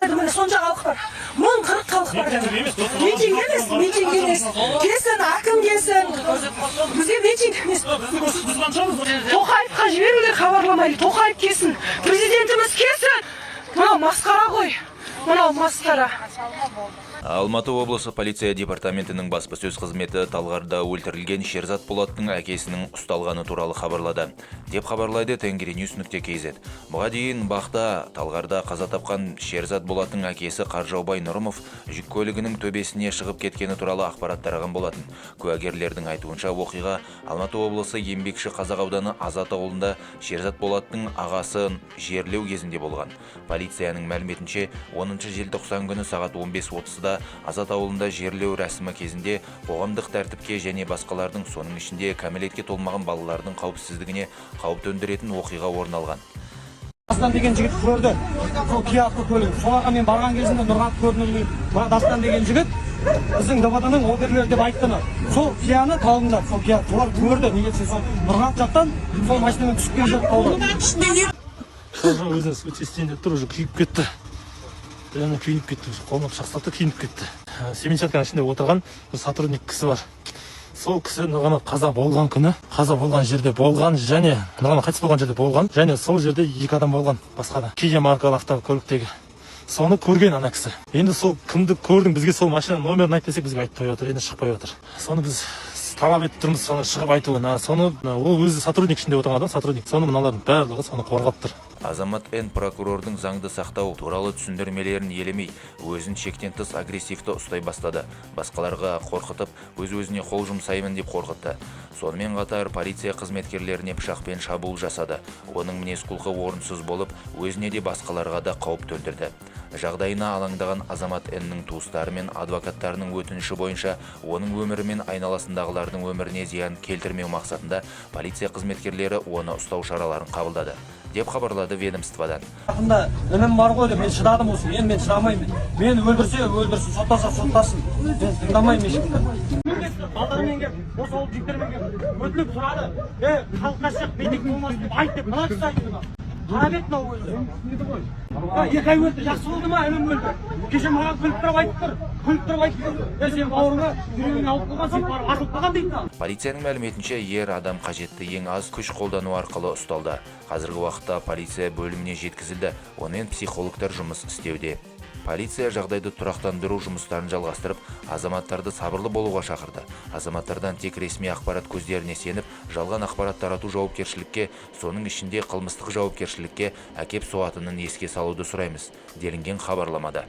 Міне, сонша халық бар, 1040 халық бар. Митинг емес, митинг емес. Келсін, әкім келсін бізге. Митинг емес. Тоқаевқа жіберіңдер хабарламайды. Тоқаев келсін, президентіміз келсін. Мынау масқара ғой, мынау масқара. Алматы облысы полиция департаментінің баспасөз қызметі Талғарда өлтірілген Шерзат Болаттың әкесінің ұсталғаны туралы хабарлады, деп хабарлайды tengrinews.kz. Бұған дейін бақта Талғарда қаза тапқан Шерзат Болаттың әкесі Қаржаубай Нұрымов жүк көлігінің төбесіне шығып кеткені туралы ақпарат тараған болатын. Куәгерлердің айтуынша, оқиға Алматы облысы Еңбекші Қазақ ауданы Азат ауылында Шерзат Болаттың ағасын жерлеу кезінде болған. Полицияның мәліметінше, 10 желтоқсан күні сағат 15:30-да Азат ауылында жерлеу рәсімі кезінде қоғамдық тәртіпке және басқалардың, соның ішінде кәмелетке толмаған балалардың қауіпсіздігіне қауіп төндіретін оқиға орын алған. Дастан деген жігіт көрді сол Киа автокөлігін. Соларға мен барған кезімде Нұрғанат көрдім. Мына Дастан деген жігіт біздің ДВД ның оперлері деп айтты. Сол Кияны тауыңдар, сол Кия, солар көрді. Неге десе, сол Нұрғанат жақтан сол машинамен түсіп келе жатты таудан. Уже өзі суицид істейін деп тұр, уже күйіп кетті, реально күйініп кетті, уже қолына пышақ ұстап күйініп кетті. Семидесятканың ішінде отырған бір сотрудник кісі бар. Сол кісі Нұрғанат қаза болған күні қаза болған жерде болған және Нұрғанат қайтыс болған жерде болған және сол жерде екі адам болған басқа да, Кия маркалы автокөліктегі. Соны көрген ана кісі. Енді сол кімді көрдің, бізге сол машинаның номерін айт десек, бізге айтпай отыр, енді шықпай отыр. Соны біз талап етіп тұрмыз, соны шығып айтуын. Соны ол өзі сотрудник, ішінде отырған адам, сотрудник. Соны мыналардың барлығы соны қорғап тұр. Азамат Н прокурордың заңды сақтау туралы түсіндірмелерін елемей, өзін шектен тыс агрессивті ұстай бастады. Басқаларға қорқытып, өз-өзіне қол жұмсаймын деп қорқытты. Сонымен қатар полиция қызметкерлеріне пышақпен шабуыл жасады. Оның мінез-құлқы орынсыз болып, өзіне де, басқаларға да қауіп төндірді. Жағдайына алаңдаған азамат Ннің туыстары мен адвокаттарының өтініші бойынша, оның өмірі мен айналасындағылардың өміріне зиян келтірмеу мақсатында полиция қызметкерлері оны ұстау шараларын қабылдады, деп хабарлады ведомстводан. Жақында інім бар ғой деп мен шыдадым осы. Енді мен шыдамаймын. Мені өлтірсе өлтірсін, соттаса соттасын, мен тыңдамаймын ешкімді. Балдармен келіп, осы ауыл жігіттермен келіп өтініп сұрады: «Е, халыққа шық, митинг болмасын деп айт», — деп. Мына кісі айтты, мына қарап еді мынау өзі. 2 ай өтті, жақсы болды ма? Інім өлді. Кеше маған күліп тұрып айтып тұр, күліп тұрып айтып тұр: «Е, сен бауырыңа жүрегіңе алып қалған, сен барып асылып қалған», — дейді маған. Полицияның мәліметінше, ер адам қажетті ең аз күш қолдану арқылы ұсталды. Қазіргі уақытта полиция бөліміне жеткізілді, онымен психологтар жұмыс істеуде. Полиция жағдайды тұрақтандыру жұмыстарын жалғастырып, азаматтарды сабырлы болуға шақырды. Азаматтардан тек ресми ақпарат көздеріне сеніп, жалған ақпарат тарату жауапкершілікке, соның ішінде қылмыстық жауапкершілікке әкеп соғатынын еске салуды сұраймыз, делінген хабарламада.